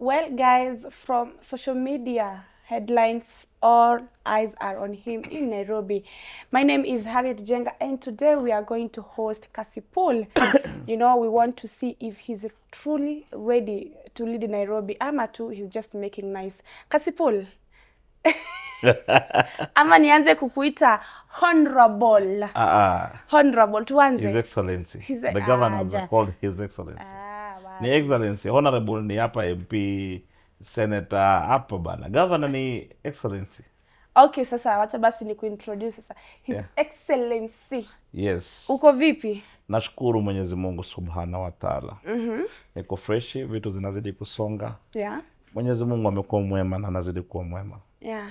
Well, guys, from social media headlines, all eyes are on him in Nairobi. My name is Harriet Njenga, and today we are going to host Kasipul. We want to see if he's truly ready to lead Nairobi. Ama tu, he's just making nice. Kasipul. Ama nianze kukuita honorable. Ah, ah. Honorable, tuanze. His Excellency. The governor Aja. Called His Excellency. Ah, wow. Ni Excellency. Honorable ni hapa MP, Senator hapa bana. Governor ni Excellency. Okay, sasa wacha basi ni kuintroduce sasa. His Excellency. Yes. Uko vipi? Nashukuru Mwenyezi Mungu Subhana wa Taala. Niko fresh, vitu zinazidi kusonga. Mwenyezi Mungu amekuwa mwema na anazidi kuwa mwema.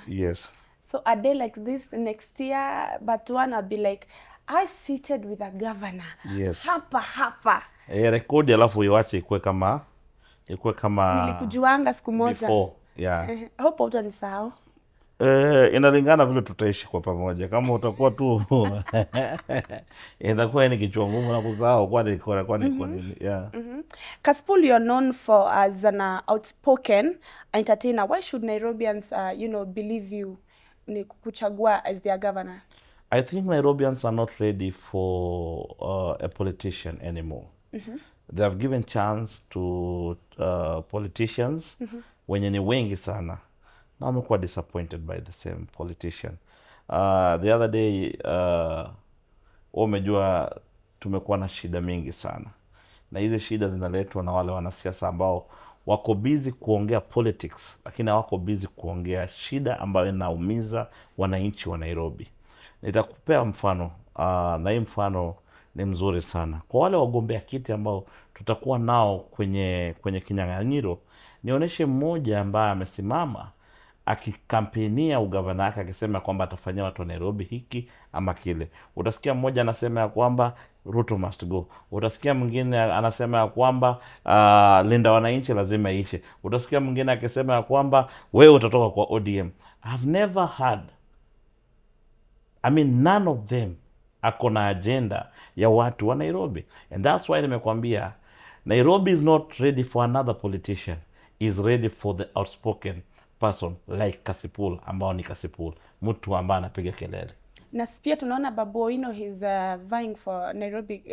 Yes. So a day like this next year, but one I'll be like, I seated with a governor. Hapa hapa. Eh, rekodi alafu iwache ikuwe kama Nilikujuanga siku moja. Before. Yeah. Hope hutanisahau. Eh, inalingana vile tutaishi kwa pamoja. Kama utakuwa tu itakuwa ni kichwa ngumu na kusahau kwani kwa nini? Yeah. Kasipul, you're known for as an outspoken entertainer. Why should Nairobians believe you ni kukuchagua as their governor? I think Nairobians are not ready for a politician anymore. They have given chance to politicians wenye ni wengi sana na wamekuwa disappointed by the same politician. The other day, umejua tumekuwa na shida mingi sana, na hizi shida zinaletwa na wale wanasiasa ambao wako busy kuongea politics, lakini hawako busy kuongea shida ambayo inaumiza wananchi wa Nairobi. Nitakupea mfano na hii mfano ni mzuri sana kwa wale wagombea kiti ambao tutakuwa nao kwenye kinyang'anyiro. Nionyeshe mmoja ambaye amesimama akikampenia ugavana wake akisema kwamba atafanyia watu wa Nairobi hiki ama kile. Utasikia mmoja anasema ya kwamba Ruto must go. Utasikia mwingine anasema ya kwamba linda wananchi lazima iishe. Utasikia mwingine akisema ya kwamba wewe utatoka kwa ODM. I've never heard, I mean, none of them ako na agenda ya watu wa Nairobi. And that's why nimekwambia Nairobi is not ready for another politician, is ready for the outspoken person like Kasipul, ambao ni Kasipul, mtu ambaye anapiga kelele. Na pia tunaona Babu Owino, he's vying for Nairobi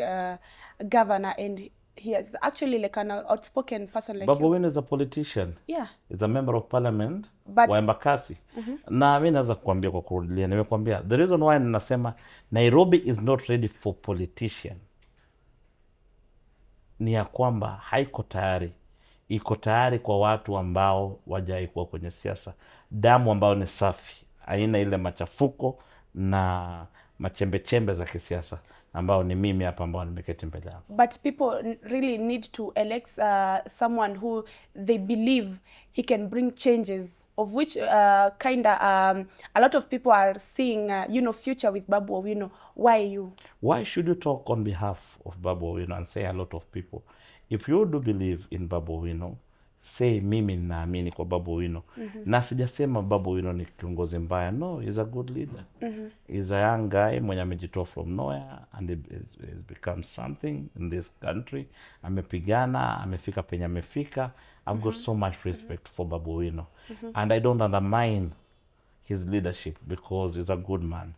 governor, and he is actually like an outspoken person like Babu you. Owino is a politician. Is a member of parliament wa Embakasi. Na mi naweza kuambia kwa kurudilia, nimekuambia the reason why ninasema Nairobi is not ready for politician ni ya kwamba haiko tayari. Iko tayari kwa watu ambao wajai kuwa kwenye siasa, damu ambayo ni safi, haina ile machafuko na machembechembe za kisiasa, ambao ni mimi hapa ambao nimeketi mbele yako. But people really need to elect someone who they believe he can bring changes, of which kind of a lot of people are seeing future with Babu Owino. Why you? Why should you talk on behalf of Babu Owino and say a lot of people? If you do believe in Babu Owino, say mimi ninaamini kwa Babu Owino. Na sijasema Babu Owino ni kiongozi mbaya. No, he's a good leader. He's a young guy mwenye amejitoa from nowhere and he has become something in this country. Amepigana, amefika penye amefika. I've got so much respect for Babu Owino. And I don't undermine his leadership because he's a good man.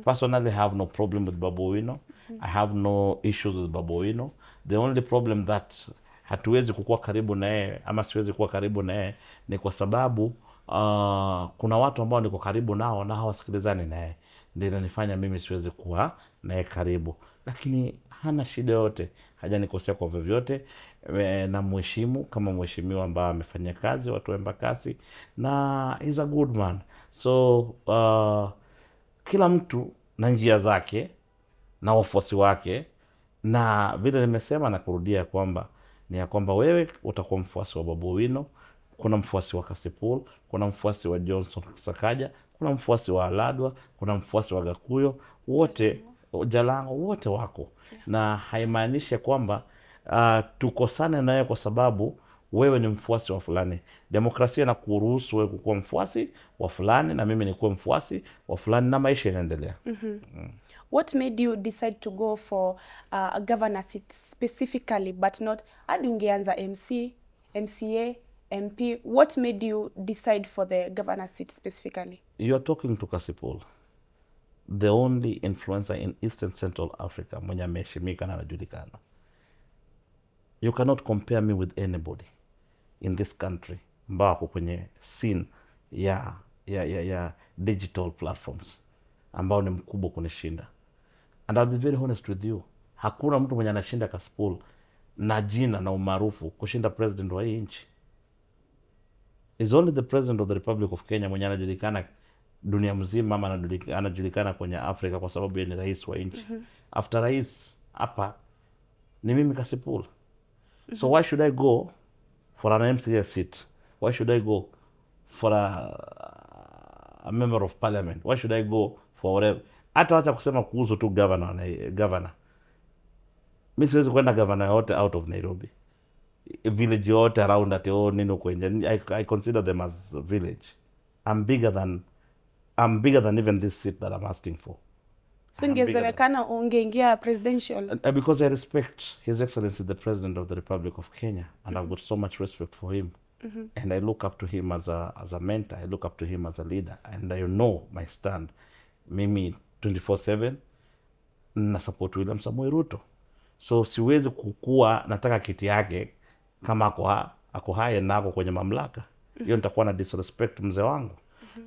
Personally, I have no problem with Babu Owino. I have no issues with Babu Owino. The only problem that hatuwezi kukuwa karibu na yeye ama siwezi kuwa karibu na yeye ni kwa sababu kuna watu ambao niko karibu nao na hawasikilizani na yeye, ndio inanifanya mimi siwezi kuwa naye karibu, lakini hana shida yote, hajanikosea kwa vyovyote. Namheshimu kama mheshimiwa ambaye amefanya kazi watu wa Embakasi na he's a good man. So kila mtu na njia zake na wafuasi wake, na vile nimesema na kurudia kwamba ni ya kwamba wewe utakuwa mfuasi wa Babu Owino, kuna mfuasi wa Kasipul, kuna mfuasi wa Johnson Sakaja, kuna mfuasi wa Aladwa, kuna mfuasi wa Gakuyo, wote Jalango, wote wako na haimaanishi kwamba tukosane naye kwa sababu wewe ni mfuasi wa fulani. Demokrasia na kuruhusu wewe kukuwa mfuasi wa fulani na mimi nikuwe mfuasi wa fulani na maisha inaendelea. What made you decide to go for a governor seat specifically, but not hadi ungeanza MC, MCA, MP. What made you decide for the governor seat specifically? You are talking to Kasipul, the only influencer in Eastern Central Africa mwenye ameheshimika na anajulikana. You cannot compare me with anybody in this country ambao wako kwenye scene ya digital platforms ambao ni mkubwa kunishinda. And I'll be very honest with you, hakuna mtu mwenye anashinda Kasipul na jina na umaarufu kushinda president wa hii nchi. Is only the president of the Republic of Kenya mwenye anajulikana dunia mzima ama anajulikana kwenye Afrika kwa sababu yeye ni rais wa nchi. After rais hapa ni mimi Kasipul. So why should I go for an MCA seat? Why should I go for a member of parliament? Why should I go for whatever? Hata wacha kusema kuhusu tu governor na governor. Mi siwezi kwenda governor yote out of Nairobi, village yote around at, oh, nini huko nje. I consider them as a village. I'm bigger than even this seat that I'm asking for. So I'm bigger than- ingewezekana ungeingia presidential? Because I respect His Excellency the President of the Republic of Kenya, and I've got so much respect for him, and I look up to him as a mentor. I look up to him as a leader, and I know my stand. Mimi 24/7 na support William Samoei Ruto, so siwezi kukua nataka kiti yake kama ako hai na ako kwenye mamlaka hiyo. Nitakuwa na disrespect mzee wangu,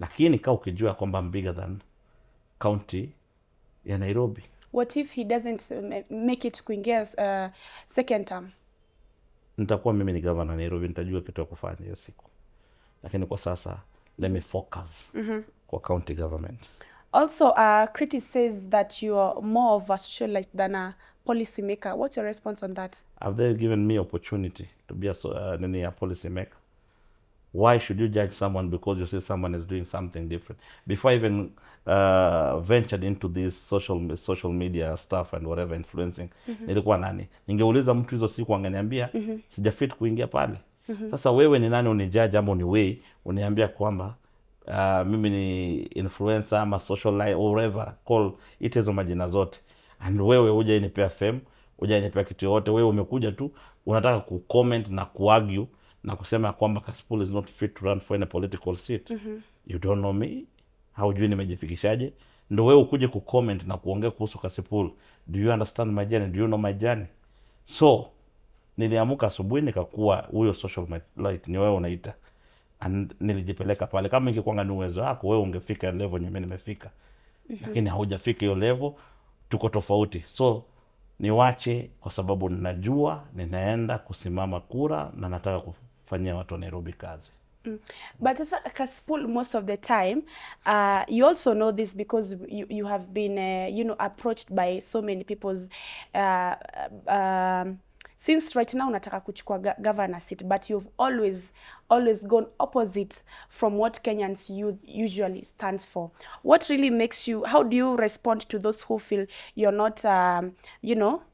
lakini kaa ukijua kwamba I'm bigger than county ya Nairobi. What if he doesn't make it kuingia second term? Nitakuwa mimi ni governor Nairobi, nitajua kitu ya kufanya hiyo siku, lakini kwa sasa let me focus kwa county government. Also, critics says that you are more of a socialite than a policy maker. What's your response on that? Have they given me opportunity to be nini, a policy maker? Why should you judge someone because you see someone is doing something different? Before I even ventured into this social media stuff and whatever influencing, nilikuwa nani? Ningeuliza mtu hizo siku angeniambia sijafit kuingia pale. Sasa wewe ni nani unijudge ama uniweigh uniambia kwamba mimi ni influencer ama social life or whatever, call it hizo majina zote, and wewe hujainipea fame, hujainipea kitu yoyote? Wewe umekuja tu unataka kucomment na kuargue na kusema kwamba Kasipul is not fit to run for any political seat. You don't know me, haujui nimejifikishaje ndo wewe ukuje kucomment na kuongea kuhusu Kasipul. Do you understand my journey? Do you know my journey? So niliamuka asubuhi nikakuwa huyo social light ni wewe unaita, and nilijipeleka pale. Kama ingekuwanga ni uwezo wako wewe ungefika level yenye mimi nimefika, lakini haujafika hiyo level, tuko tofauti. So niwache, kwa sababu ninajua ninaenda kusimama kura na nataka kufanyia watu wa Nairobi kazi. But sasa Kasipul, most of the time, you also know this because you have been, approached by so many people's since right now unataka kuchukua governor seat, but you've always gone opposite from what Kenyans youth usually stands for. What really makes you, how do you respond to those who feel you're not,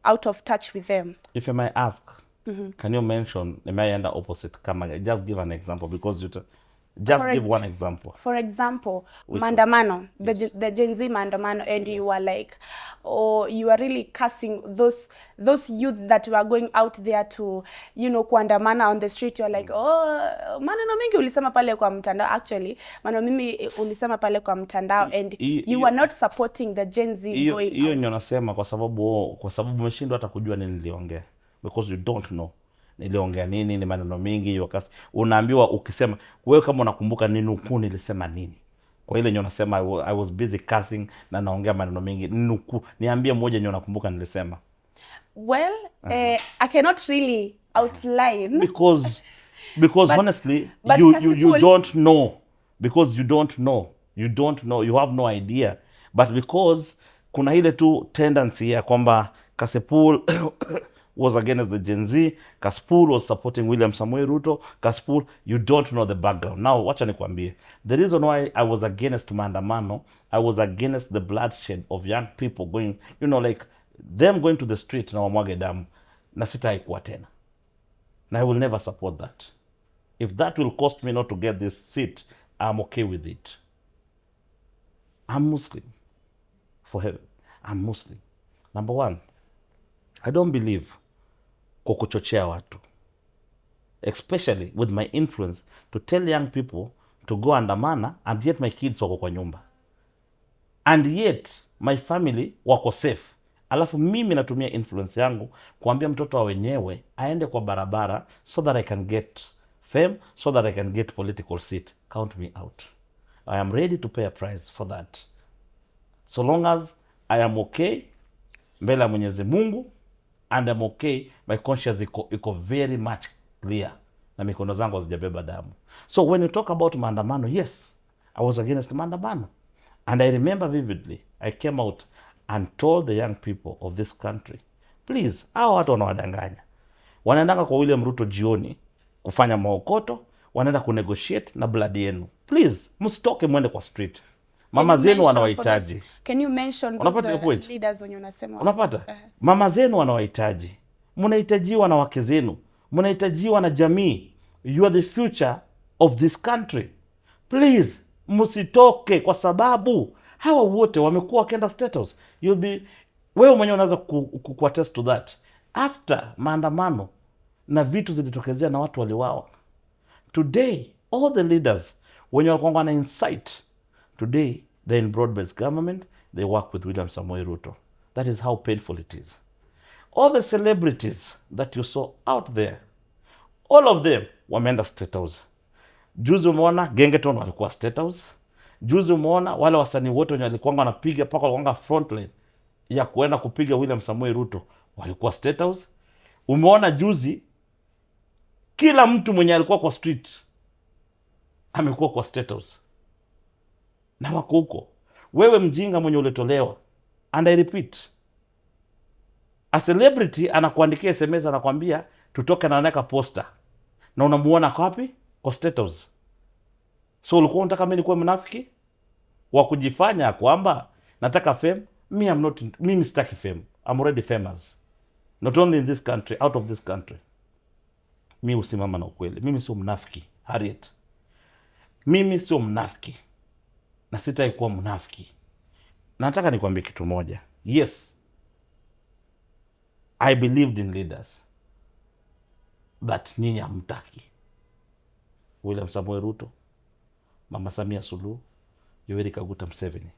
out of touch with them? If I may ask, can you mention nimeenda opposite kama, just give an example, because you just For give one example. For example, Which one? Maandamano, the Gen Z maandamano, and you were like, oh, you were really cursing those youth that were going out there to, kuandamana on the street. You're like, oh, maneno mengi ulisema pale kwa mtandao. Actually, maneno mimi ulisema pale kwa mtandao, and you were not supporting the Gen Z Hiyo going hiyo out. ndio nasema, kwa sababu umeshindwa hata kujua nini niliongea, because you don't know niliongea nini. Ni maneno mingi hiyo kasi unaambiwa ukisema wewe kama unakumbuka ni nukuu nilisema nini kwa ile yenye unasema I was busy cursing na naongea maneno mingi. Nukuu, niambie moja yenye unakumbuka nilisema. Well, I cannot really outline. Because honestly But you Kasipul- don't know, because you don't know, you don't know, you have no idea, but because kuna ile tu tendency ya kwamba Kasipul was against the Gen Z, Kasipul was supporting William Samoei Ruto, Kasipul, you don't know the background. Now wacha nikwambie, the reason why I was against maandamano, I was against the bloodshed of young people going, like them going to the street na wamwage damu, na sitaikuwa tena, na I will never support that. If that will cost me not to get this seat, I'm okay with it. I'm Muslim. For heaven, I'm Muslim. Number one, I don't believe kwa kuchochea watu. especially with my influence, to tell young people to go andamana, and yet my kids wako kwa nyumba, and yet my family wako safe, alafu mimi natumia influence yangu kuambia mtoto wa wenyewe aende kwa barabara so that I can get fame, so that I can get political seat? Count me out. I am ready to pay a price for that, so long as I am okay mbele ya Mwenyezi Mungu and I'm okay, my conscience iko very much clear na mikono zangu hazijabeba damu. So when you talk about maandamano, yes, I was against maandamano. And I remember vividly, I came out and told the young people of this country, please, hawa watu wanawadanganya. Wanaendanga kwa William Ruto jioni kufanya maokoto, wanaenda kunegotiate na blood yenu. Please, msitoke mwende kwa street. Mama Can you zenu mention for wanawahitaji. Can you mention those Unapata the point? Leaders wenye unasema? Unapata mama zenu wanawahitaji, mnahitajiwa na wake zenu, mnahitajiwa na jamii. You are the future of this country. Please, msitoke, kwa sababu hawa wote wamekuwa wakienda State House. You'll be, wewe mwenyewe unaweza ku attest to that. After maandamano na vitu zilitokezea na watu waliwawa, today all the leaders wenye walikuwa wana incite, today they're in broad-based government, they work with William Samoei Ruto. That is how painful it is. All the celebrities that you saw out there, all of them wameenda State House. Juzi umeona Gengeton walikuwa State House. Juzi umeona wale wasanii wote wenye walikuwa wanapiga paka walikuwa frontline ya kuenda kupiga William Samoei Ruto walikuwa State House. Umeona juzi kila mtu mwenye alikuwa kwa street amekuwa kwa State House na wako huko. Wewe mjinga mwenye ulitolewa, and I repeat, a celebrity anakuandikia SMS, anakwambia tutoke, na anaweka poster na unamuona kwa wapi? Kwa State House. So ulikuwa unataka mimi nikuwe mnafiki wa kujifanya kwamba nataka fame? Me, I'm not, mimi sitaki fame. I'm already famous, not only in this country, out of this country. Mi husimama na ukweli. Mimi sio mnafiki, Harriet. Mimi sio mnafiki na sitai kuwa mnafiki. Nataka nikwambie kitu moja. Yes, I believed in leaders that nyinyi hamtaki: William Samoei Ruto, Mama Samia Suluhu, Yoweri Kaguta Museveni.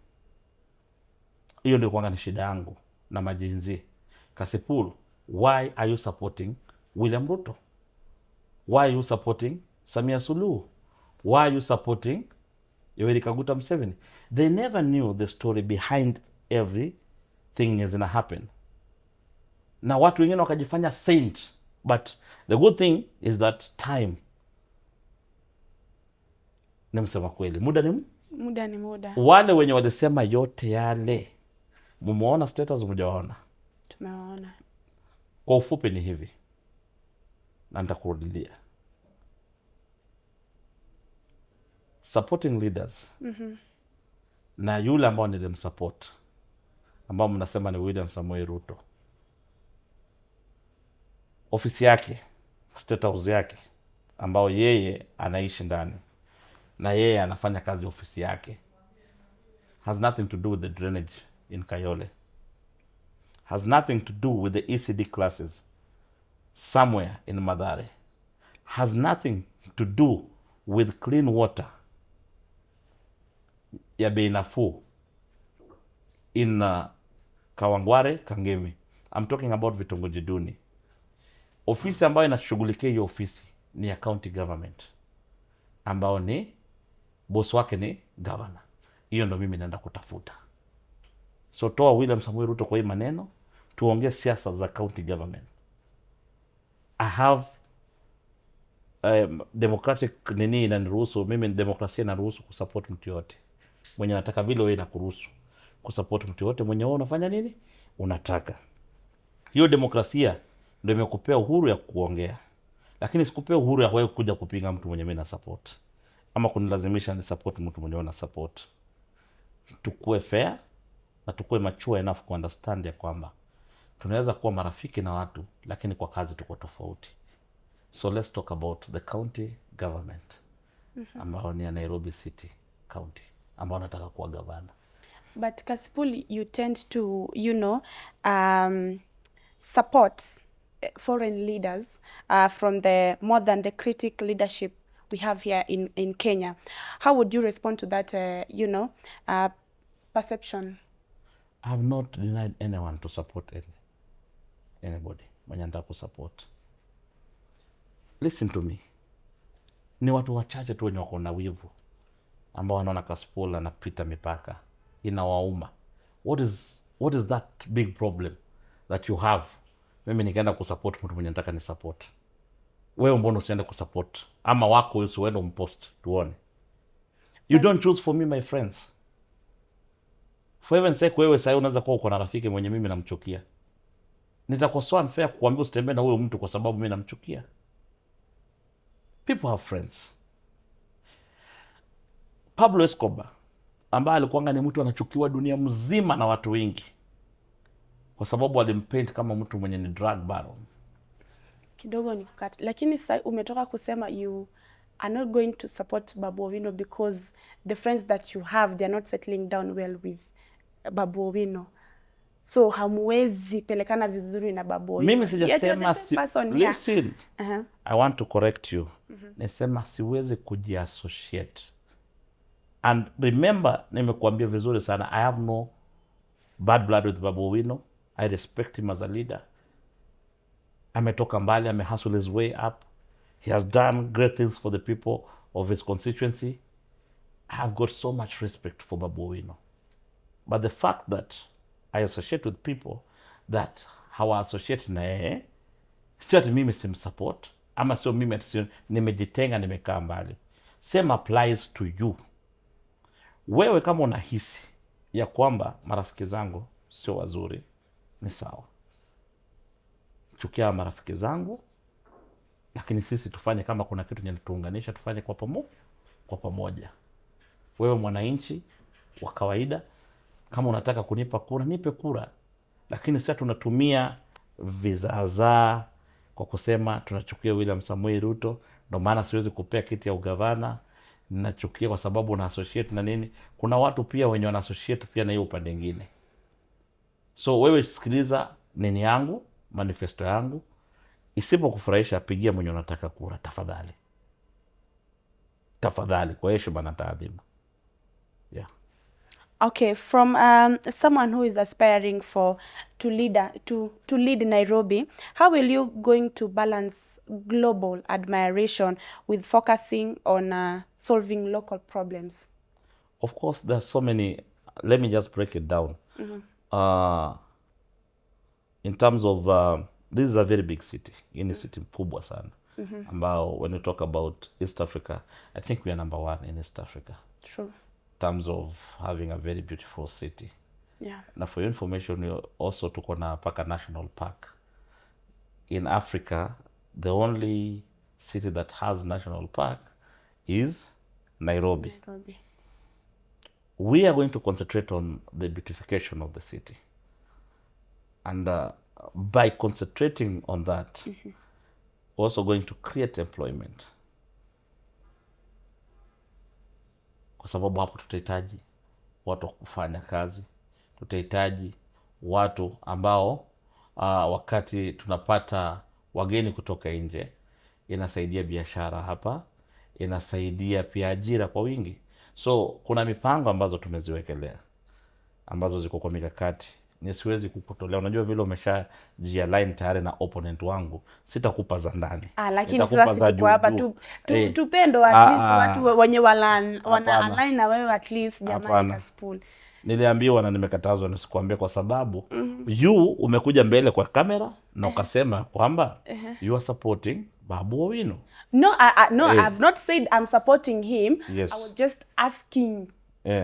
Hiyo ndio kwanga ni shida yangu na ma-Gen Z. Kasipul, why are you supporting William Ruto? Why are you supporting Samia Suluhu? Why are you supporting Yoweri Kaguta Museveni? They never knew the story behind everything zina happen, na watu wengine wakajifanya saint. But the good thing is that time ni msema kweli, muda ni Muda ni muda. Wale wenye walisema yote yale, mumeona status, mujaona? Tumewaona. Kwa ufupi ni hivi, na nitakurudilia: supporting leaders na yule ambao nilimsupport, ambao mnasema ni William Samoei Ruto, ofisi yake, State House yake ambao yeye anaishi ndani na yeye anafanya kazi ofisi yake, has nothing to do with the drainage in Kayole, has nothing to do with the ECD classes somewhere in Mathare, has nothing to do with clean water ya bei nafuu in Kawangware, Kangemi. I'm talking about vitongoji duni. Ofisi ambayo inashughulikia hiyo ofisi ni ya county government, ambao ni boss wake ni governor. Hiyo ndo mimi naenda kutafuta. So toa William Samoei Ruto kwa hii maneno, tuongee siasa za county government. I have democratic nini inaniruhusu mimi, demokrasia inaruhusu kusupport mtu yote mwenye nataka, vile wewe inakuruhusu kusupport mtu yote mwenye wewe unafanya nini unataka. Hiyo demokrasia ndio imekupea uhuru ya kuongea, lakini sikupea uhuru ya wewe kuja kupinga mtu mwenye mimi na support ama kunilazimisha ni support mtu mwenye wewe na support. Tukue fair na tukue mature enough ku understand ya kwamba tunaweza kuwa marafiki na watu, lakini kwa kazi tuko tofauti. So let's talk about the county government ambao ni ya Nairobi City County, ambao nataka kuwa gavana. But Kasipul, you tend to support foreign leaders from the more than the critic leadership we have here in Kenya. How would you respond to that, perception? I have not denied anyone to support anybody mwenye anataka kusupport. Listen to me. Ni watu wachache tu wenye wako na wivu ambao wanaona Kasipul anapita mipaka, inawauma. What is that big problem that you have? Mimi nikaenda kusupport mtu mwenye nataka ni support. Wewe mbona usiende kusupport? Ama wako usiende umpost tuone. You don't choose for me, my friends. For heaven's sake, wewe sasa unaweza kuwa uko na rafiki mwenye mimi namchukia. Nitakuwa so unfair kukuambia usitembee na huyo mtu kwa sababu mimi namchukia. People have friends. Pablo Escobar ambaye alikuwanga ni mtu anachukiwa dunia mzima na watu wengi kwa sababu alimpaint kama mtu mwenye ni drug baron. Kidogo ni kukata, lakini sasa umetoka kusema you are not going to support Babu Owino because the friends that you have, they are not settling down well with Babu Owino, so hamuwezi pelekana vizuri na Babu Owino. Mimi Yet you're the sijasema same si, person here. listen. I want to correct you. Nisema siwezi kujiassociate. And remember, nimekuambia vizuri sana, I have no bad blood with Babu Owino. I respect him as a leader. Ametoka mbali, amehustle his way up. He has done great things for the people of his constituency. I have got so much respect for Babu Owino. But the fact that I associate with people that hawa associate na yeye, sio ati mimi simsupport ama sio mimi ati nimejitenga, nimekaa mbali. Same applies to you. Wewe kama unahisi ya kwamba marafiki zangu sio wazuri, ni sawa, chukia marafiki zangu, lakini sisi tufanye kama kuna kitu chenye tuunganisha, tufanye kwa pamoja. Wewe mwananchi wa kawaida, kama unataka kunipa kura, nipe kura, lakini sasa tunatumia vizaazaa kwa kusema tunachukia William Samoei Ruto, ndo maana siwezi kupea kiti ya ugavana, nachukia kwa sababu una associate na nini. Kuna watu pia wenye wana associate pia na hiyo upande mwingine. So wewe sikiliza nini yangu, manifesto yangu, isipokufurahisha pigia mwenye unataka kura, tafadhali, tafadhali, kwa heshima na taadhima. Yeah. Okay, from someone who is aspiring for to lead to lead Nairobi, how will you going to balance global admiration with focusing on solving local problems? Of course, there are so many. Let me just break it down. In terms of this is a very big city. Hii ni city kubwa sana ambao when you talk about East Africa, I think we are number one in East Africa True. In terms of having a very beautiful city. Na for your information, we also tuko na paka national park. In Africa, the only city that has national park is Nairobi. Nairobi. We are going to concentrate on the beautification of the city. And by concentrating on that, we're also going to create employment. Kwa sababu hapo tutahitaji watu wa kufanya kazi, tutahitaji watu ambao wakati tunapata wageni kutoka nje, inasaidia biashara hapa, inasaidia pia ajira kwa wingi. So kuna mipango ambazo tumeziwekelea ambazo ziko kwa mikakati, nisiwezi kukutolea. Unajua vile umeshajialign tayari na opponent wangu, sitakupa za ndani. Ah, lakini Nitakupa sasa za tuko hapa juu juu. tu, tupendo at Ah, least ah. watu wenye wana Hapana. align na wewe at least, jamani. Hapana. Kasipul. Niliambiwa na nimekatazwa nisikuambie kwa sababu you umekuja mbele kwa kamera na ukasema kwamba you are supporting Babu Owino. No, no, Eh. I've not said I'm supporting him. I was just asking.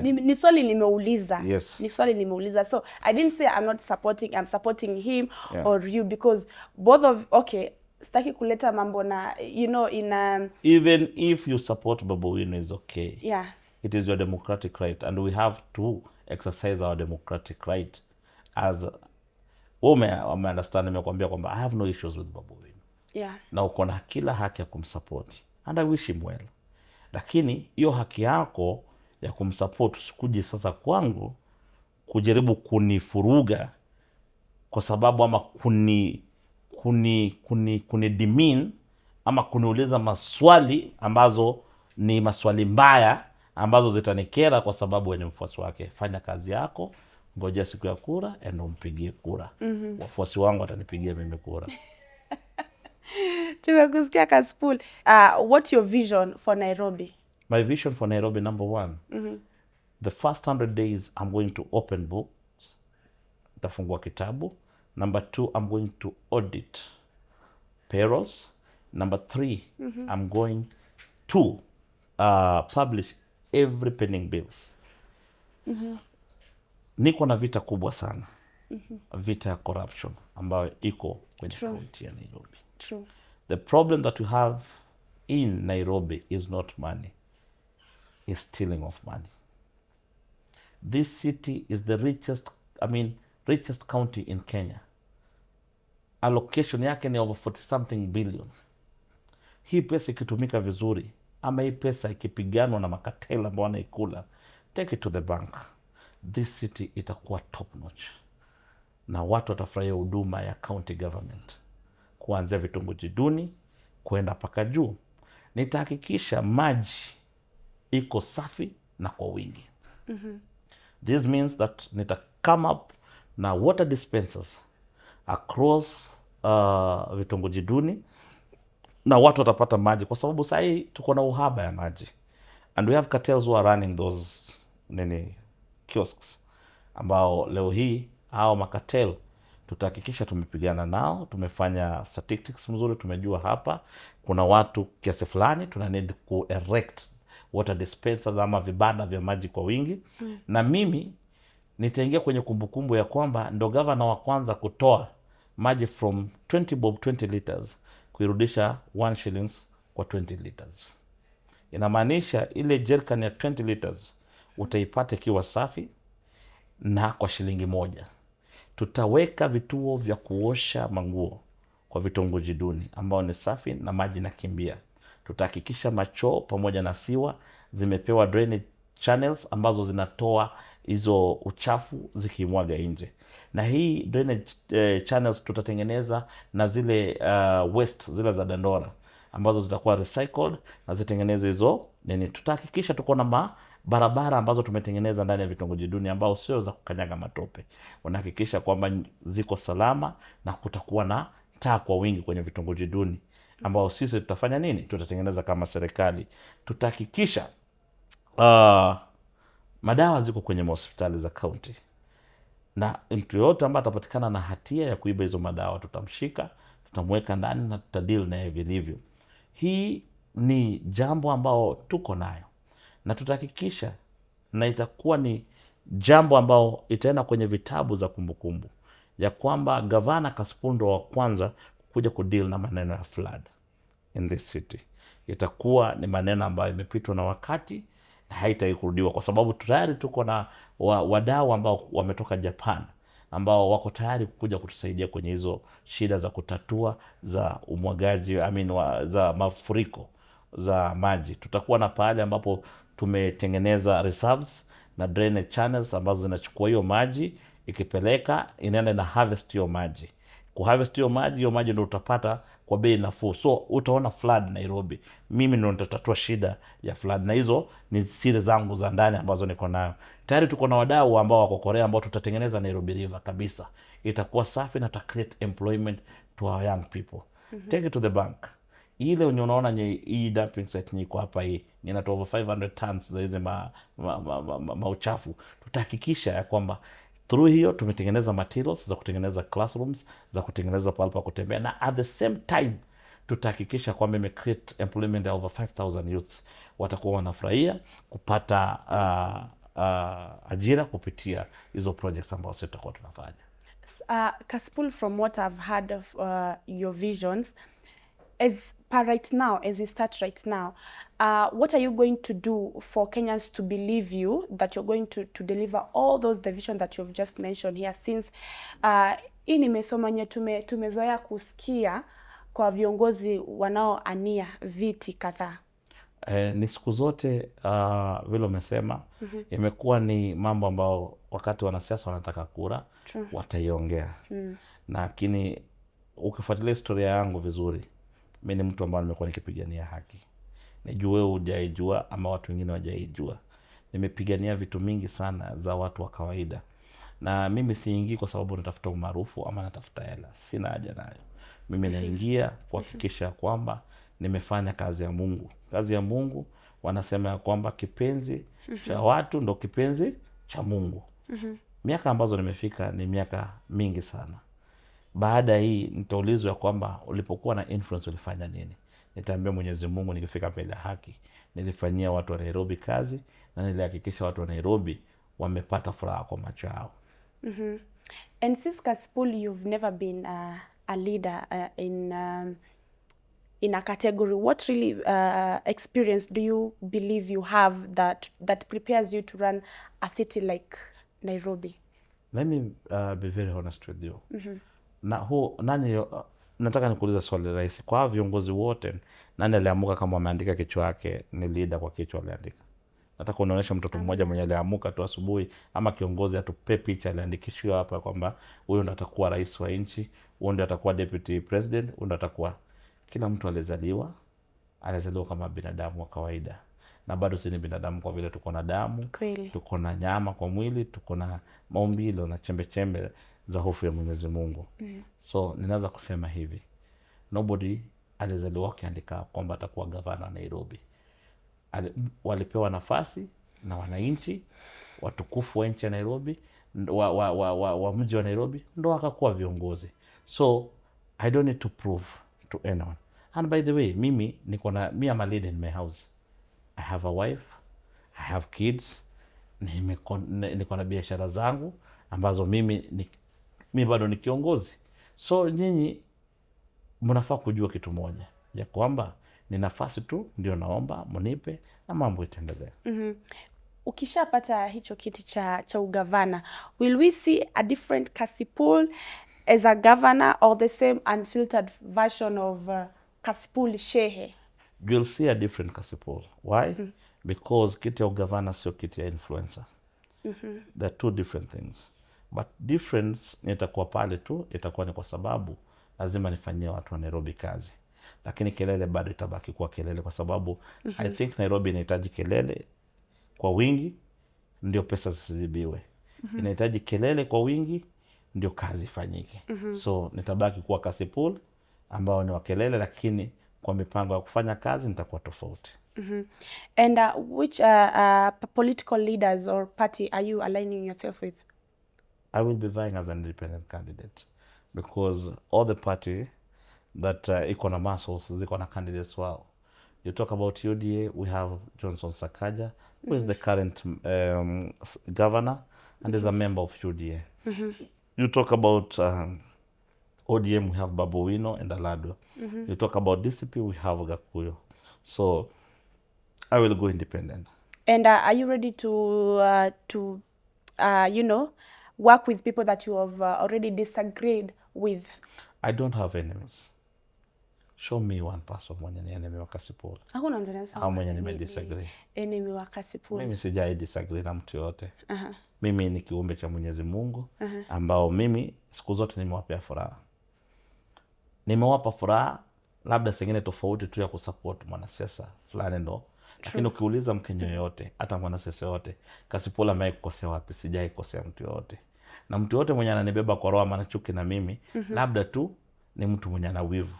Ni swali nimeuliza. Ni swali nimeuliza. So I didn't say I'm not supporting, I'm supporting him or you, because both of, okay, sitaki kuleta mambo na in a, Even if you support Babu Owino is okay. It is your democratic right and we have to exercise our democratic right as wewe ume understand, nimekuambia kwamba I have no issues with Babu Owino. Na uko na kila haki ya kumsupport and I wish him well, lakini hiyo haki yako ya kumsupport usikuje sasa kwangu kujaribu kunifuruga kwa sababu ama kuni kuni demean ama kuniuliza maswali ambazo ni maswali mbaya ambazo zitanikera kwa sababu wewe ni mfuasi wake. Fanya kazi yako, ngojea siku ya kura, enda umpigie kura. Wafuasi wangu watanipigia mimi kura. Tumekusikia, Kasipul. What's your vision for Nairobi? My vision for Nairobi, number one, the first 100 days I'm going to open books, nitafungua kitabu. Number two, I'm going to audit payrolls. Number 3, I'm going to publish every pending bills. Niko na vita kubwa sana, vita ya corruption ambayo iko kwenye kaunti ya Nairobi. True. The problem that we have in Nairobi is not money, is stealing of money. This city is the richest, I mean, richest county in Kenya. Allocation yake ni over 40 something billion. Hii pesa ikitumika vizuri, ama hii pesa ikipiganwa na makatela ambao wanaikula, take it to the bank, this city itakuwa top notch na watu watafurahia huduma ya county government kuanzia vitongoji duni kwenda mpaka juu. Nitahakikisha maji iko safi na kwa wingi. This means that nita come up na water dispensers across vitongoji duni na watu watapata maji, kwa sababu sahii tuko na uhaba ya maji and we have cartels who are running those nini kiosks, ambao leo hii hao macartel tutahakikisha tumepigana nao, tumefanya statistics mzuri, tumejua hapa kuna watu kiasi fulani tuna need ku erect water dispensers ama vibanda vya maji kwa wingi. Na mimi nitaingia kwenye kumbukumbu ya kwamba ndo gavana wa kwanza kutoa maji from 20 bob 20 liters kuirudisha 1 shillings kwa 20 liters. Inamaanisha ile jerrycan ya 20 liters utaipata ikiwa safi na kwa shilingi 1. Tutaweka vituo vya kuosha manguo kwa vitongoji duni ambao ni safi na maji nakimbia. Tutahakikisha machoo pamoja na sewer zimepewa drainage channels ambazo zinatoa hizo uchafu zikimwaga nje, na hii drainage channels tutatengeneza na zile waste zile za Dandora ambazo zitakuwa recycled na zitengeneze hizo nini. Tutahakikisha tuko na barabara ambazo tumetengeneza ndani ya vitongoji duni ambao sio za kukanyaga matope. Wanahakikisha kwamba ziko salama na kutakuwa na taa kwa wingi kwenye vitongoji duni ambao sisi tutafanya nini? Tutatengeneza kama serikali. Tutahakikisha madawa ziko kwenye mahospitali za county, na mtu yoyote ambaye atapatikana na hatia ya kuiba hizo madawa tutamshika, tutamweka ndani na tutadeal naye vilivyo. Hii ni jambo ambao tuko nayo na tutahakikisha, na itakuwa ni jambo ambao itaenda kwenye vitabu za kumbukumbu ya kwamba gavana Kasipul ndo wa kwanza kuja kudeal na maneno ya flood in this city. Itakuwa ni maneno ambayo imepitwa na wakati na haitaikurudiwa, kwa sababu tayari tuko na wadau ambao wametoka Japan ambao wako tayari kuja kutusaidia kwenye hizo shida za kutatua za umwagaji, I mean, za mafuriko za maji. Tutakuwa na pahali ambapo tumetengeneza reserves na drainage channels ambazo zinachukua hiyo maji ikipeleka inaenda na harvest hiyo maji. Kuharvest hiyo maji, hiyo maji ndio utapata kwa bei nafuu, so utaona flood Nairobi. Mimi ndio nitatatua shida ya flood, na hizo ni siri zangu za ndani ambazo niko nayo tayari. Tuko na wadau ambao wako Korea ambao tutatengeneza Nairobi River kabisa, itakuwa safi na ta create employment to our young people. Take it to the bank. Ile wenye unaona nye hii dumping site nye iko hapa, hii inatoa over 500 tons za hizi ma mauchafu. Tutahakikisha ya kwamba through hiyo tumetengeneza materials za kutengeneza classrooms, za kutengeneza pahali pa kutembea, na at the same time tutahakikisha kwamba ime create employment ya over 5000 youths watakuwa wanafurahia kupata ajira kupitia hizo projects ambazo sisi tutakuwa tunafanya. Kasipul, from what I've heard of your visions, as per right now, as we start right now, what are you going to do for Kenyans to believe you that you're going to deliver all those the vision that you've just mentioned here? Since hii nimesoma nye tumezoea kusikia kwa viongozi wanaoania viti kadhaa. Ni siku zote, vile umesema, imekuwa ni mambo ambao wakati wanasiasa wanataka kura wataiongea, lakini Ukifuatilia historia yangu vizuri, mi ni mtu ambaye nimekuwa nikipigania haki. Nijue wewe hujaijua ama watu wengine hawajaijua. Nimepigania vitu mingi sana za watu wa kawaida, na mimi siingii kwa sababu natafuta umaarufu ama natafuta hela. Sina haja nayo. Mimi naingia kuhakikisha kwamba nimefanya kazi ya Mungu. Kazi ya Mungu wanasema ya kwamba kipenzi cha watu ndo kipenzi cha Mungu. Miaka ambazo nimefika ni miaka mingi sana. Baada hii nitaulizwa kwamba ulipokuwa na influence ulifanya nini? Nitaambia Mwenyezi Mungu nikifika mbele ya haki, nilifanyia watu wa Nairobi kazi na nilihakikisha watu wa Nairobi wamepata furaha kwa macho yao. And since Kasipul, you've never been a leader in a category. What really experience do you believe you have that prepares you to run a city like Nairobi? Let me be very honest with you. Na hu, nani, nataka nikuulize swali rahisi. Kwa viongozi wote, nani aliamuka kama wameandika kichwa yake ni leader kwa kichwa aliandika? Nataka unionyeshe mtoto mmoja mwenye aliamuka tu asubuhi ama kiongozi atupe picha aliandikishiwa hapa kwamba huyu ndo atakuwa rais wa nchi, huyu ndo atakuwa deputy president, huyu ndo atakuwa. Kila mtu alizaliwa kama binadamu wa kawaida. Na bado si ni binadamu kwa vile tuko na damu, Kweli. tuko na nyama kwa mwili, tuko na maumbile na chembe chembe za hofu ya Mwenyezi Mungu. So ninaweza kusema hivi, nobody alizaliwa akiandika kwamba atakuwa gavana wa Nairobi. Walipewa nafasi na wananchi watukufu wa nchi ya Nairobi, wa mji wa Nairobi, ndo wakakuwa viongozi. So I don't need to prove to anyone. And by the way, mimi niko na, me am a leader in my house. I have a wife, I have kids, niko na biashara zangu ambazo mimi bado ni kiongozi. So nyinyi mnafaa kujua kitu moja, ya kwamba ni nafasi tu ndio naomba mnipe na mambo itaendelea. Ukishapata hicho kiti cha ugavana, will we see a different Kasipul as a governor or the same unfiltered version of Kasipul Shehe? You'll see a different Kasipul. Why? Because kiti ya ugavana sio kiti ya influencer. They're two different things. But difference nitakuwa pale tu, itakuwa ni kwa sababu lazima nifanyie watu wa Nairobi kazi. Lakini kelele bado itabaki kuwa kelele kwa sababu I think Nairobi inahitaji kelele kwa wingi ndio pesa zisizibiwe. Inahitaji kelele kwa wingi ndio kazi ifanyike. So nitabaki kuwa Kasipul ambao ni wa kelele, lakini kwa mipango ya kufanya kazi nitakuwa tofauti. And which political leaders or party are you aligning yourself with? I will be vying as an independent candidate because all the party that iko na muscles ziko na candidates wao. You talk about UDA, we have Johnson Sakaja, who is the current governor and is a member of UDA. You talk about ODM, we have Babu Owino and Aladwa. You talk about DCP, we have Gakuyo. So I will go independent. And are you ready to work with people that you have already disagreed with? I don't have enemies. Show me one person mwenye ni enemy wa Kasipul. Hakuna mtu anasema Au mwenye nime ni disagree. enemy wa Kasipul. Mimi sijai disagree na mtu yote. Mimi ni kiumbe cha Mwenyezi Mungu ambao mimi siku zote nimewapea furaha. Nimewapa furaha labda sengine tofauti tu ya kusupport mwanasiasa fulani ndo. Lakini ukiuliza Mkenya yoyote, hata mwanasiasa yoyote, Kasipul amewahi kukosea wapi? Sijai kukosea mtu yoyote. Na mtu yoyote mwenye ananibeba kwa roho ama ana chuki na mimi, labda tu ni mtu mwenye ana wivu.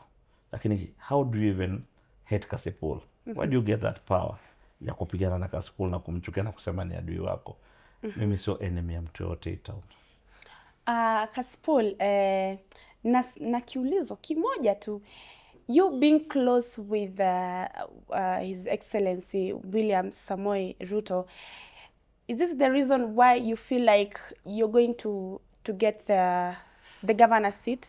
Lakini how do you even hate Kasipul? Where do you get that power ya kupigana na Kasipul na kumchukia na kusema ni adui wako? Mimi sio enemy ya mtu yoyote hii town. Kasipul, na kiulizo kimoja tu. You being close with His Excellency William Samoei Ruto, is this the reason why you feel like you're going to get the governor's seat?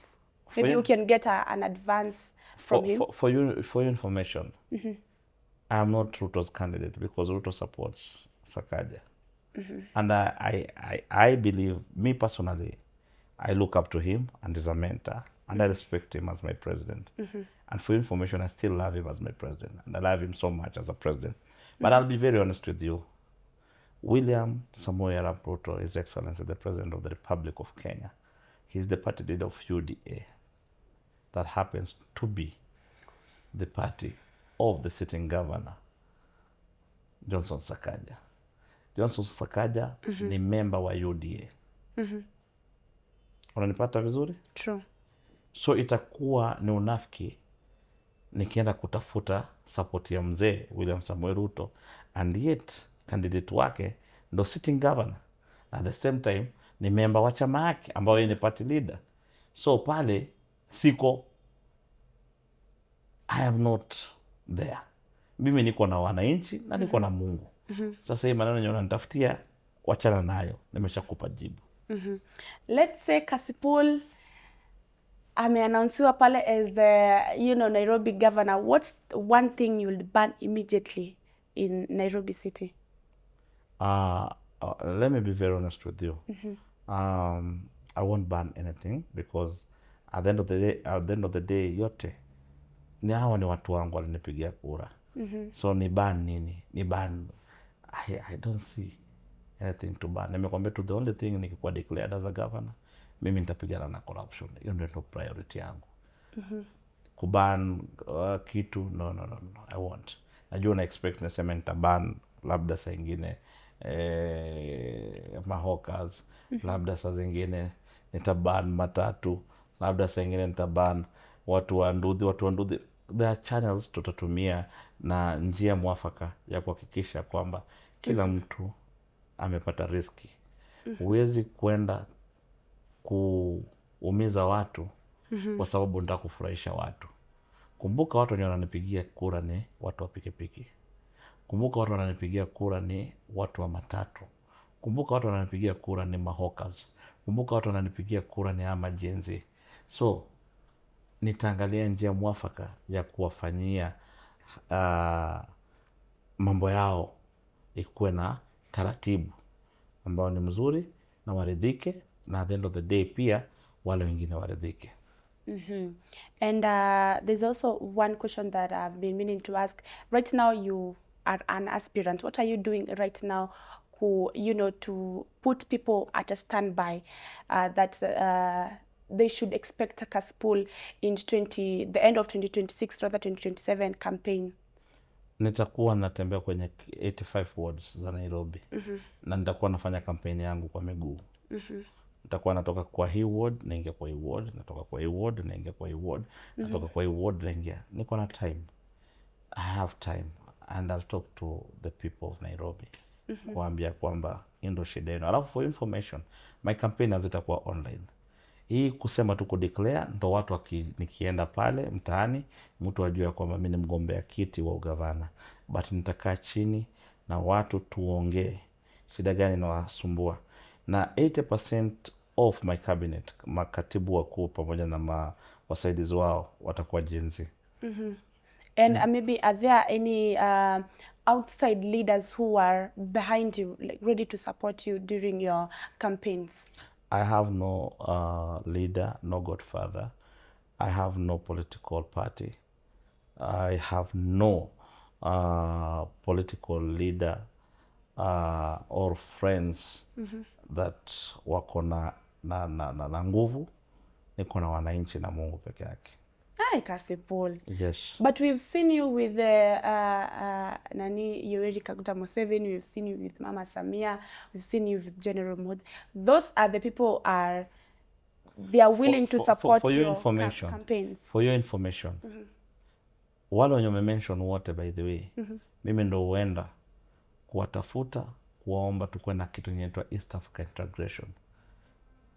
For Maybe you you can get an advance from him. For your information, I am not Ruto's candidate because Ruto supports Sakaja. And I believe, me personally, I look up to him and he's a mentor, and I respect him as my president. And for information, I still love him as my president, and I love him so much as a president. But I'll be very honest with you. William Samoei Arap Ruto, His Excellency, the President of the Republic of Kenya, he's the party leader of UDA. That happens to be the party of the sitting governor, Johnson Sakaja. Johnson Sakaja ni member wa UDA. Unanipata vizuri? True. So itakuwa ni unafiki nikienda kutafuta support ya mzee William Samoei Ruto and yet candidate wake ndo sitting governor, at the same time ni member wa chama yake ambayo yeye ni party leader. So pale siko, I am not there. Mimi niko na wananchi na niko na Mungu. Sasa hii maneno yenye unanitafutia, wachana nayo, nimeshakupa jibu. Let's say Kasipul ameannounciwa pale as the Nairobi governor. What's one thing you'll ban immediately in Nairobi city? Let me be very honest with you. I won't ban anything because at the end of the day, at the end of the day yote ni hawa ni watu wangu walinipigia kura. So ni ban nini? Ni ban, I don't see anything to ban. Nimekwambia tu, the only thing, nikikuwa declared as a governor, mimi nitapigana na corruption. Hiyo ndio priority yangu. Kuban kitu, no, no, no, no, I won't. Najua una expect niseme nitaban labda saa ingine mahawkers, labda saa zingine nitaban matatu, labda saa ingine nitaban watu wa nduthi. Watu wa nduthi, there are channels tutatumia na njia mwafaka ya kuhakikisha kwamba kila mtu amepata riziki. Huwezi kwenda kuumiza watu kwa sababu nataka kufurahisha watu. Kumbuka watu wenye wananipigia kura ni watu wa pikipiki. Kumbuka watu wananipigia kura ni watu wa matatu. Kumbuka watu wananipigia kura ni mahawkers. Kumbuka watu wananipigia kura ni ama Gen Z. So nitaangalia njia mwafaka ya kuwafanyia mambo yao ikuwe na taratibu ambao ni mzuri na waridhike, na at the end of the day pia wale wengine waridhike. And there's also one question that I've been meaning to ask. Right now, you are an aspirant. What are you doing right now, who to put people at a standby that they should expect a Kasipul in 20, the end of 2026, rather 2027 campaign? Nitakuwa natembea kwenye 85 wards za Nairobi na nitakuwa nafanya kampeni yangu kwa miguu. Nitakuwa natoka kwa hii ward naingia kwa hii ward, natoka kwa hii ward naingia kwa hii ward, natoka kwa hii ward naingia. Niko na time, I have time and I'll talk to the people of Nairobi kuambia kwamba hii ndo shida yenu. Alafu for information, my campaign hazitakuwa online. Hii kusema tu kudeclare ndo watu nikienda pale mtaani mtu ajue kwamba mi ni mgombea kiti wa ugavana, but nitakaa chini na watu tuongee shida gani inawasumbua. Na 80% of my cabinet, makatibu wakuu pamoja na wasaidizi wao, watakuwa Gen Z. And maybe are there any outside leaders who are behind you, like ready to support you during your campaigns? I have no leader, no godfather. I have no political party. I have no political leader or friends that wako na nguvu. Niko na wananchi na Mungu peke yake. Ai, Kasipul. Yes. But we've seen you with the nani, Yoweri Kaguta Museveni, we've seen you with Mama Samia, we've seen you with General Mod. Those are the people are they are willing to support For your your information, campaigns. For your information, wale wenye umemention wote, by the way, mimi ndo huenda kuwatafuta, kuwaomba tukuwe na kitu inaitwa East Africa Integration.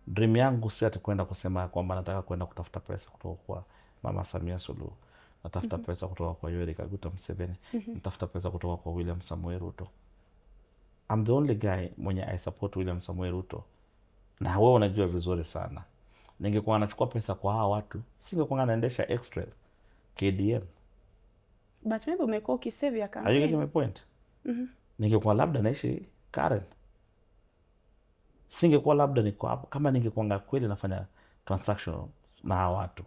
Dream yangu si ati kwenda kusema kwamba nataka kwenda kutafuta pesa kutoka kwa Mama Samia Suluhu, natafuta pesa kutoka kwa Yoweri Kaguta Museveni, natafuta pesa kutoka kwa William Samoei Ruto. I'm the only guy mwenye I support William Samoei Ruto, na wewe unajua vizuri sana, ningekuwa nachukua pesa kwa hawa watu singekuwa naendesha X-Trail KDM. But maybe umekuwa ukisave ya Are you getting campaign. my point? Ningekuwa labda naishi Karen, singekuwa labda niko hapo kama ningekuwa kweli nafanya transaction na hawa watu,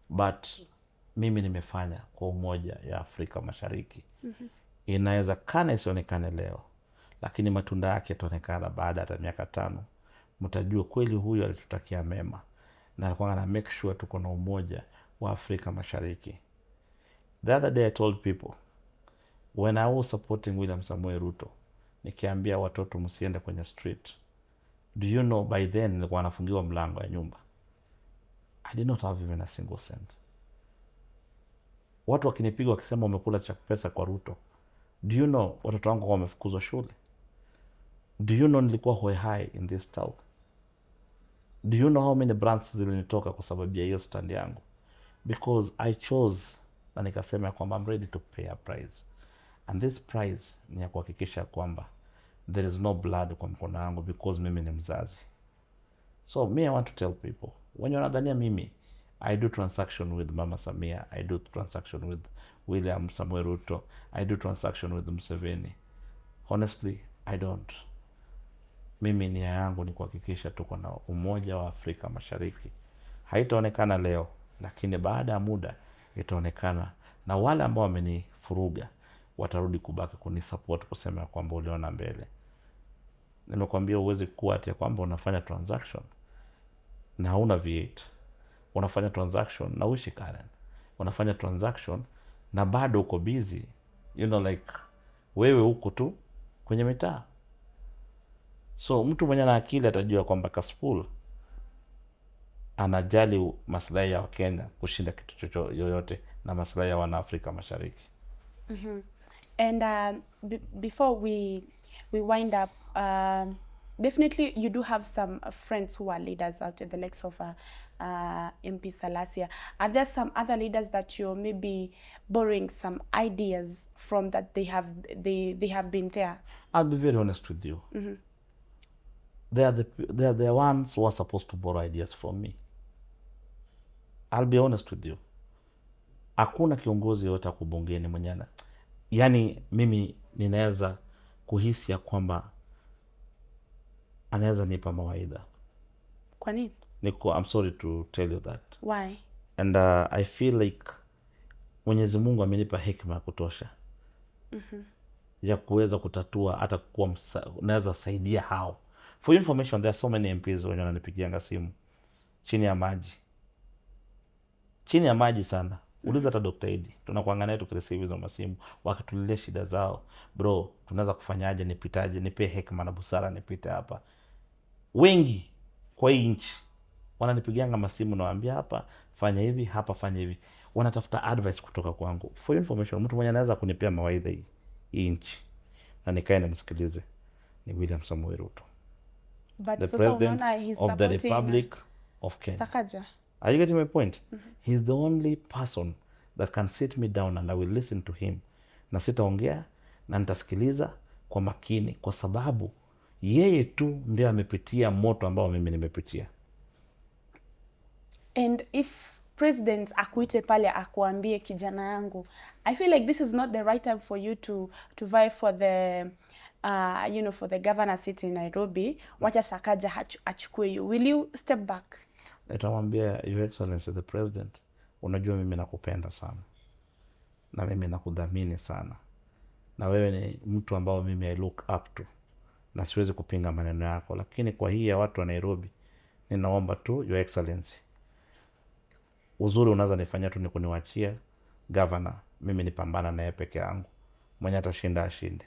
but mimi nimefanya kwa umoja ya Afrika Mashariki. Inaweza kana isionekane leo, lakini matunda yake yataonekana baada hata miaka 5. Mtajua kweli huyu alitutakia mema na alikuwa ana make sure tuko na umoja. wa Afrika Mashariki. The other day I told people, when I was supporting William Samoei Ruto, nikiambia watoto msiende kwenye street, do you know by then nilikuwa nafungiwa mlango ya nyumba. I did not have even a single cent. Watu wakinipiga wakisema umekula cha pesa kwa Ruto, do you know watoto wangu wamefukuzwa shule? Do you know nilikuwa hoehai in this town? Do you know how many brands zilinitoka kwa sababu ya hiyo stand yangu? Because I chose na nikasema ya kwamba I'm ready to pay a price, and this price ni ya kuhakikisha kwamba there is no blood kwa mkono wangu, because mimi ni mzazi. So me, I want to tell people, wenye wanadhania mimi I do transaction with Mama Samia, I do transaction with William Samuel Ruto, I do transaction with Museveni, honestly I don't. Mimi nia yangu ni kuhakikisha tuko na umoja wa Afrika Mashariki. Haitaonekana leo, lakini baada ya muda itaonekana, na wale ambao wamenifuruga watarudi kubaki kunisupport kusema ya kwamba uliona mbele. Nimekwambia huwezi kuwa ati ya kwamba unafanya transaction na hauna V8, unafanya transaction na uishi Karen, unafanya transaction na bado uko busy, like wewe uko tu kwenye mitaa. So mtu mwenye ana akili atajua kwamba Kasipul anajali maslahi ya Wakenya kushinda kitu chochote yoyote na maslahi ya wanaafrika Mashariki. And before we wind up, definitely you do have some friends who are leaders out there, the likes of MP Salasia. Are there some other leaders that you're maybe borrowing some ideas from that they have been there? I'll be very honest with you. They are the ones who are supposed to borrow ideas from me. I'll be honest with you. Hakuna kiongozi yoyote ako bungeni mwenye yaani mimi ninaweza kuhisi ya kwamba anaweza nipa mawaidha. Kwa nini? Niko, I'm sorry to tell you that. Why? And I feel like Mwenyezi Mungu amenipa hekima ya kutosha ya kuweza kutatua hata kuwa naweza saidia hao. For your information, there are so many MPs wenye wananipigianga simu chini ya maji, chini ya maji sana. Uliza hata Dr. Idi, tunakuanga naye tukireceive hizo masimu wakitulilia shida zao, bro, tunaweza kufanyaje? Nipitaje? Nipe hekima na busara nipite hapa. Wengi kwa hii nchi wananipigianga masimu, nawaambia hapa fanya hivi, hapa fanya hivi, wanatafuta advice kutoka kwangu. For your information, mtu mwenye anaweza kunipea mawaidha hii nchi na nikae nimsikilize ni William Samoei Ruto, But the sasa president unaona he's of the supporting Republic of Kenya. Sakaja. Are you getting my point? He's the only person that can sit me down and I will listen to him, na sitaongea na nitasikiliza kwa makini, kwa sababu yeye tu ndio amepitia moto ambao mimi nimepitia. And if president akuite pale akuambie, kijana yangu, I feel like this is not the right time for you to vie for the for the governor seat in Nairobi, wacha Sakaja achukue you, will you step back? Nitamwambia, Your Excellency the President, unajua mimi nakupenda sana na mimi nakudhamini sana, na wewe ni mtu ambao mimi I look up to, na siwezi kupinga maneno yako, lakini kwa hii ya watu wa Nairobi, ninaomba tu, Your Excellency, uzuri unaweza nifanyia tu ni kuniwachia governor, mimi nipambana naye peke yangu, mwenye atashinda ashinde.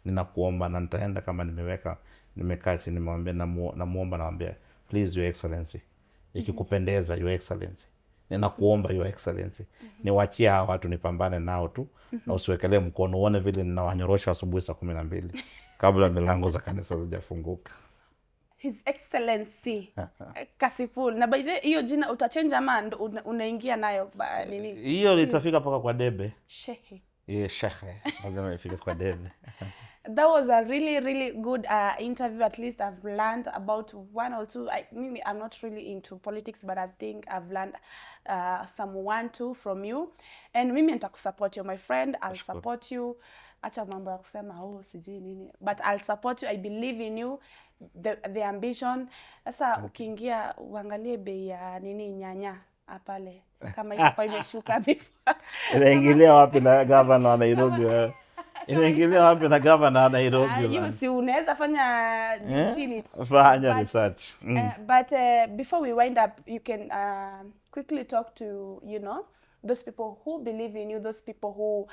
Ninakuomba, na nitaenda kama nimeweka, nimekaa chini, nimewambia, namuomba, nawambia, please Your Excellency, ikikupendeza, Your Excellency, ninakuomba, Your Excellency, niwachie hawa watu nipambane nao tu na usiwekelee mkono, uone vile ninawanyorosha asubuhi saa 12 kabla milango za kanisa zijafunguka. His Excellency Kasipul. Na by the way, hiyo jina utachange ama ndo unaingia nayo nini? Hiyo litafika mpaka kwa debe. Shehe. Ye, shehe lazima ifike kwa debe. That was a really, really good interview. At least I've learned about one or two. Mimi, I'm not really into politics, but I think I've learned some one, two from you. And mimi nitakusupport you, my friend. I'll Nashukuru. Support you. Acha mambo ya kusema oh, sijui nini. But I'll support you. I believe in you. The ambition. Sasa ukiingia uangalie bei ya nini, nyanya pale kama itakuwa imeshuka before. Inaingilia wapi na gavana wa Nairobi wewe? Inaingilia wapi na gavana wa Nairobi, Ah, you man? si unaweza fanya juu Eh? chini. Fanya But research. But before we wind up, you can Quickly talk to, you know, those people who believe in you, those people who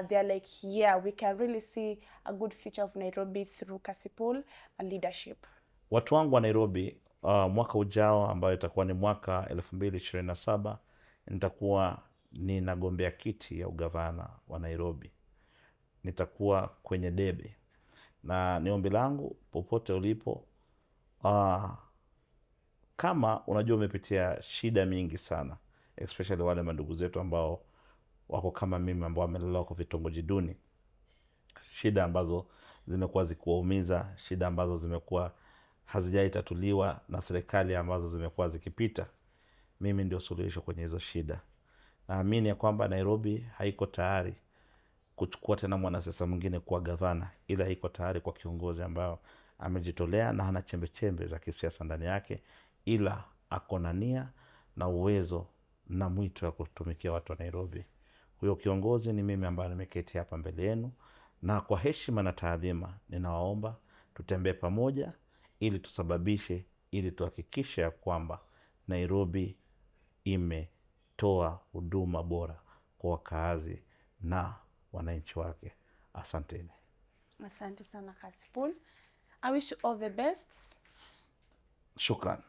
they're like, yeah, we can really see a good future of Nairobi through Kasipul leadership. Watu wangu wa Nairobi, mwaka ujao ambayo itakuwa ni mwaka 2027 nitakuwa ninagombea kiti ya ugavana wa Nairobi. Nitakuwa kwenye debe, na ni ombi langu popote ulipo, kama unajua umepitia shida mingi sana, especially wale mandugu zetu ambao wako kama mimi ambao wamelelewa kwa vitongoji duni, shida ambazo zimekuwa zikiwaumiza, shida ambazo zimekuwa hazijaitatuliwa na serikali ambazo zimekuwa zikipita. Mimi ndio suluhisho kwenye hizo shida. Naamini ya kwamba Nairobi haiko tayari kuchukua tena mwanasiasa mwingine kuwa gavana, ila iko tayari kwa kiongozi ambao amejitolea na hana chembechembe za kisiasa ndani yake, ila ako na nia na uwezo na mwito wa kutumikia watu wa Nairobi. Huyo kiongozi ni mimi ambaye nimeketi hapa mbele yenu, na kwa heshima na taadhima ninawaomba tutembee pamoja ili tusababishe, ili tuhakikishe ya kwamba Nairobi imetoa huduma bora kwa wakaazi na wananchi wake. Asanteni. Asante sana, Kasipul. I wish you all the best. Shukran.